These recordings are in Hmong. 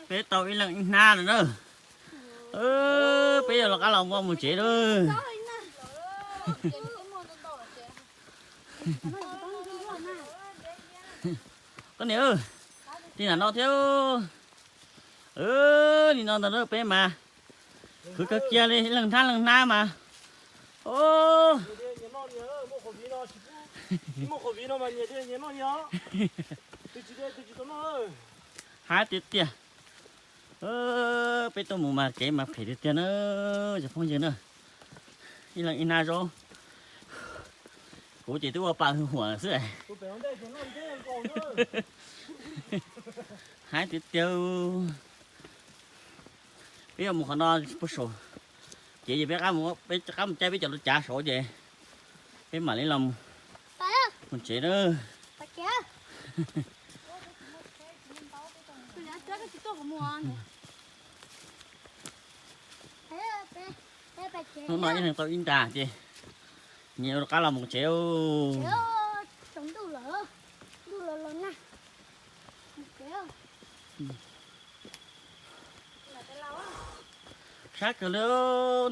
Peb tau ib leeg ib hnab lawm na. Peb yuav rov qab los mus tsev lawm. Koj niam, li no thiab. Li no ntag na peb mas. Khwv kawg kiag li, leej hnab leej hnab mas. Hais tiag tiag. Peb tuaj mus mas kev mas phem tiag tiag na, cov phooj ywg na. Ib leeg ib hnab zaub. Kuv ces twb ua pa hwj huam xwb. Hais tiag tiag. Peb yuav mus qhov no puag saum kev ces peb, peb rov qab mus caij peb cov lub cav saud ces peb mam li los mus tsev na. Hnub no ib leeg tau ib nra ces nyias rov qab los mus tsev. Sab kawg li,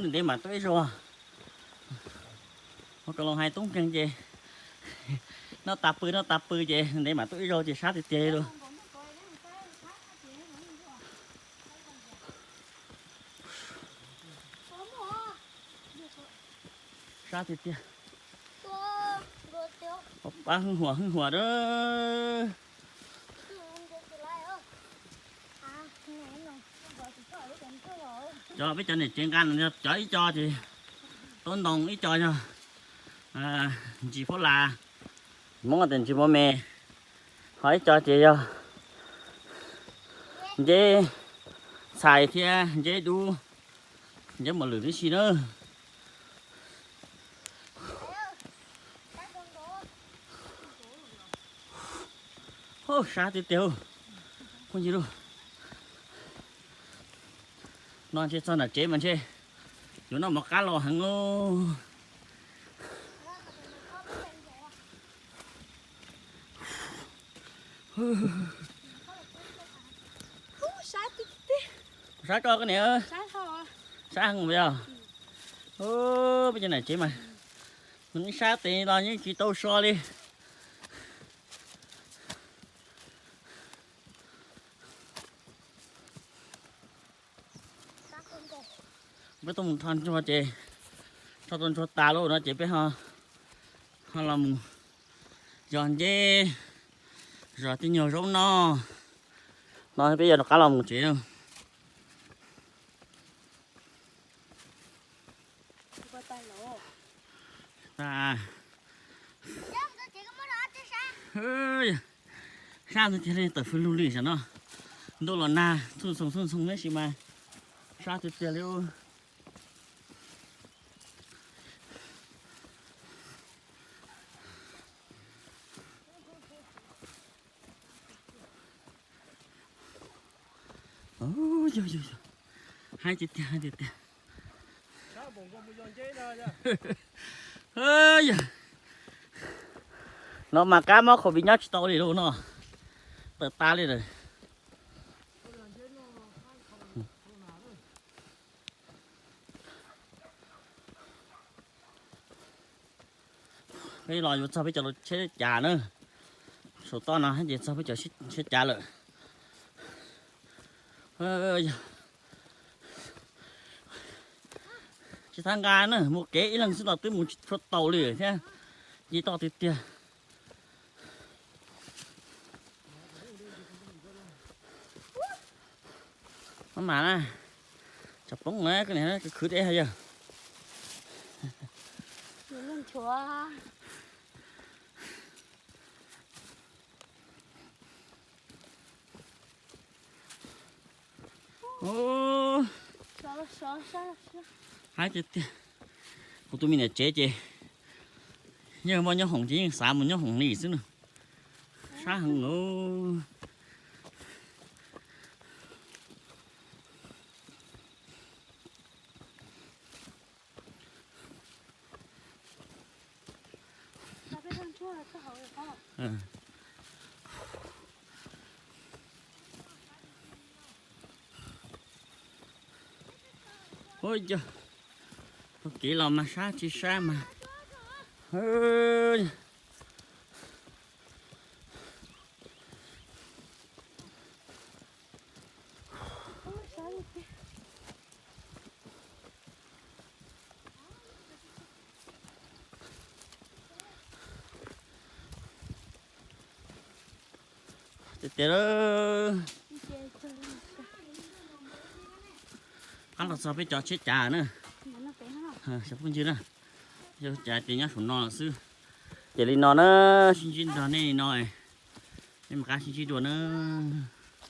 ntev ntev mam tuaj ib zaug. Ua koj los hais tub nkeeg ces noj tas pw noj tas pw ces ntev mam tuaj ib zaug ces sab tiag tiag li. Sab tiag tiag. Pab hwj huam hwj huam a. Cov peb cov niam tsev nqa no, cov ib co ces tub ntoo, ib co yog ntsis phab las, Hmoob tias ntsis mos me, ho ib co ces yog nceb txhais thiab nceb dub, nceb mos lwm tib si na. Sab tiag tiag phooj ywg lauj. No ntshe txog nram tsev mas ntshe yuav noj mov qab los heev lauj. Sab koj koj niam, sab heev yog. Peb cov nram tsev mas nws sab tes los yeej tsis tau so li. Peb tuaj mus rho ntsuag ces rho tau ntsuag tas lawm no ces peb ho los mus yog nceb, zov tej nyuag zaub noj no peb yuav rov qab los mus tsev. Sab tiag tiag li, tawm fwj lug li saum no. Ntuj los nag, txhua ntxhoo txhua ntxhoo tab sis mas sab tiag tiag li. Yog yog yog, haib tiag tiag, haib tiag tiag. Yog, no mas kab mob covid nyob tsis tau li lauj no, tawm tas li lawm. Peb los yuav txog peb cov tsheb cav na, saum toj no ces txog peb cov tsheb cav lawm. Tsis txhob nqa na, mus kev ib leeg xwb los twb mus tsis tshua tau li thiab, nce toj tiag tiag. Maj mam na, tsam poob na, koj niam, khwv deb ha yog. Haib tiag tiag. Kuv tus me niam tsev ces yog muaj nyob hoom ces yeej xav mus nyob hoom li xwb na. Sab heev. Ua yog, taug kev los mas sab tsis sab mas. Tiag tiag, qab los txog peb cov tsheb cav na, cov phooj ywg na, yog cav ces nyob saum no xwb. Ces li no na, sib ntsib nrog nej li no, nej mam qab sib ntsib dua na.